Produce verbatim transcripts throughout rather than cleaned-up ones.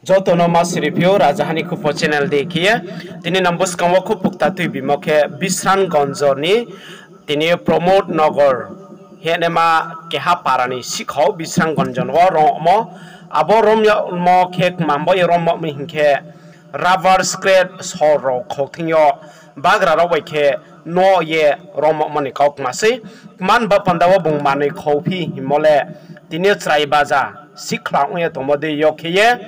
Joto no ma siri phio, Rajaha ni Khupo channel dei khe ye. Tini nang buskang wo khupo kta tuibimo khe Bisramganj ni tini Pramod Nagar hingnai ma keha para ni sikhau Bisramganj wo rommo. Abo rommo khe kmam bo ye rommo mi hing khe rubber scrap sor rao khokthing yo bagra rao bai khe no ye rommo ni kau kma sei. Kman ba panda wo bung manoi khophi hingmo le tini chrai baja sikhla ong ye tongmo dei yo khe ye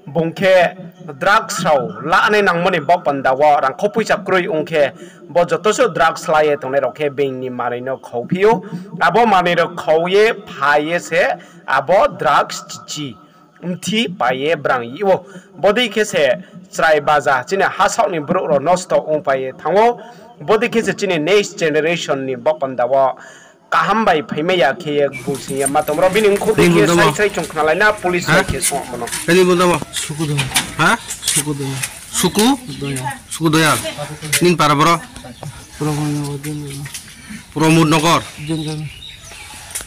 bung khe drugs rao lanai nangmo ni baoh panda wo rangkho poicha kroi ong khe bo joto se drugs la ye tongnai rao khe being ni manoi no khophi ou. Abo manoi rao khau ye phai ye se abo drugs chichi mthi pai ye brang yi ou. Bodei khe se chrai baja chini hasaoh ni brouh rao nosto ongpai ye thanng ou. Bodei khe se chini next generation ni baoh panda wo kaham bai phaimai ya khe ye bung sing ye ma tongmo rao bini mkhu dei khe sai sai chung khnalai na police bai khe songmo no. Suku Doyal. Nini para boro? Pramod Nagar.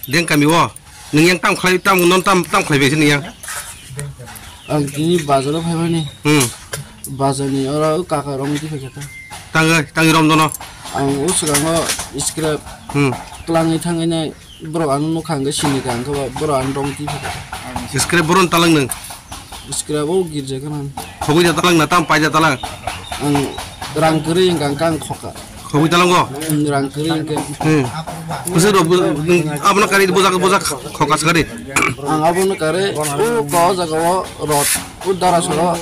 Deng kami wo. Nung yang tam khlai, tam non tam, tam khlai bai se nung yang. Ang tini bazar wo phaimani. Bazar ni oro kaka romti phai kha ta. Tangwi, tangwi rom dono. Ang o swkang o scrap klangwi thangwi nai borok ano nukha hwnkhe sini ka hwnkhe borok ano romti phai kha ta. Scrap boron talang nung. Scrap o girja khana. Khogwi da talang na tam pai da talang. Ang rang kwrwi hwnkha hwnkhe ang khoka. Khogwi talang o. Rang kwrwi hwnkhe. Bwswk rok abono karwi bujak bujak khoka swkari. Ang abono karwi o ko jaga o rot o dara soro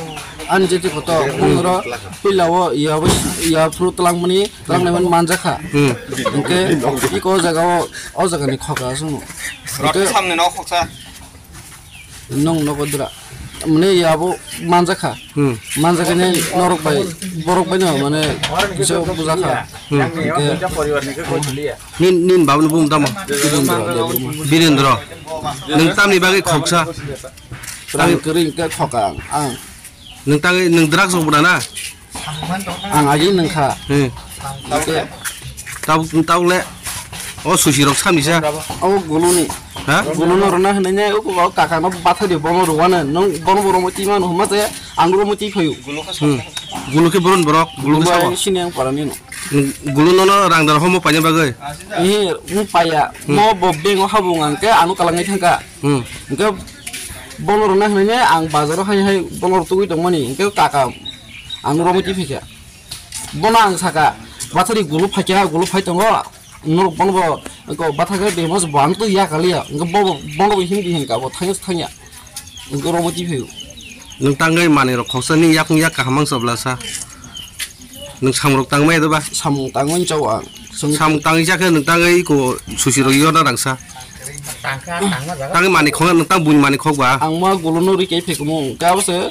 ani jeti koto oro pila o ya phru talang mani talang nai mani manjakha. Hwnkhe iko jaga o o jaga ni khoka aswk no. Rot samni no khoksa. Nung nogo dra. Mane ya bo manjakha. Manjakha ni norok bai, borok bai no mane kisa bujakha. Nin, nin baba ni bung tamo? Birendra. Nung tamni bagwi khoksa? Tang kwrwi hwnkhe khoka ang. Nung tangwi, nung drugs rok buna na? Ang agi nungkha. Tabuk, tabuk le. O susi rok samni sa. Abo gulu ni. Ha? Gulu no rwna hinwi nai, o kaka no bathai di bono rwano. Nung bono bo romwi twi mano hwnma se ang romwi twi phaio. Gulu khe boron borok, gulu khe sabo. Sini ang para ni no. Gulu no no rang dar homo paina bagwi. Ihi, mu paya. Mo bo beng o habung ang khe ano kalangwi thangkha. Hwnkhe bono rwna hinwi nai ang bazar o hai hai bono rw tugwi tongmani. Hwnkhe kaka ang romwi twi phaikha. Bono ang saka, bathari gulu phaikha, gulu phai tongo, norok bono bo, ko bathakhe behmo se bo ang twi yakaliya, hwnkhe bo, bono bo himdi hwnkha, bo thangya se thangya, hwnkhe romwi twi phaio. Nwng tangwi manwi rok khoksa ni yakung yak kaham ang chobla sa. Nwng samung rok tangmai ya de ba? Samung tangwi chao ang. Samung tangwi chakhe nwng tangwi ko susi rok yorna rangsa. Tangwi mani khok, nwng tang buini mani khok ba? Ang ma gulu no ri khe phekmo, hwnkhe abo se,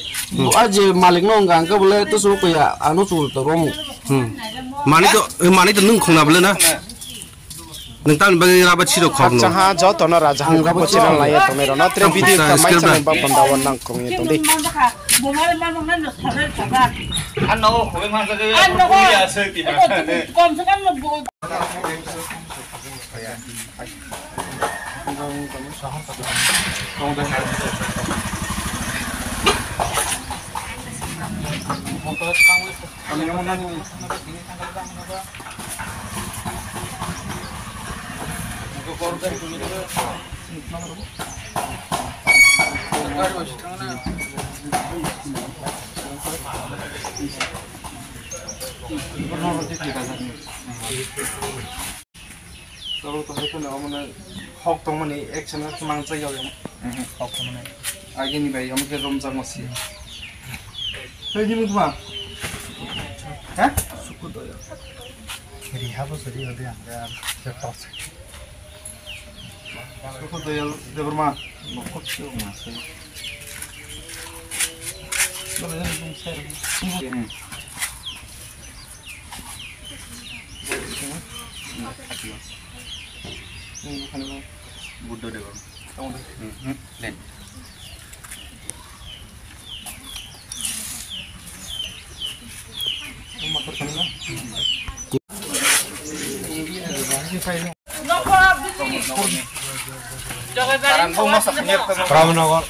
a je malik no hwnkha, hwnkhe bole to so koya, ano chul to romo. Mani to, mani to nwng khongna bole na? Nwng tamni bagwi rubber siro khok no? Acha ha, joto no raja ang rubber siro lai ya tongnai rok no, tre video subscribe khamai channel ba panda o nang khong ya tong di. Ano khoi ma sa ya, ano ya se ti ma. Toro to hai phano omono hok tongmani action no manchai ya. Hok tongmani. Agini bai omo khe romjakma se. Hei, ni mukma. Ha? Suku doyal. Ri habo se ri hode ang ya. Suku doyal Debbarma. Nokok se ma se. Bole bung se. Buddha Debbarma. Ramnagar.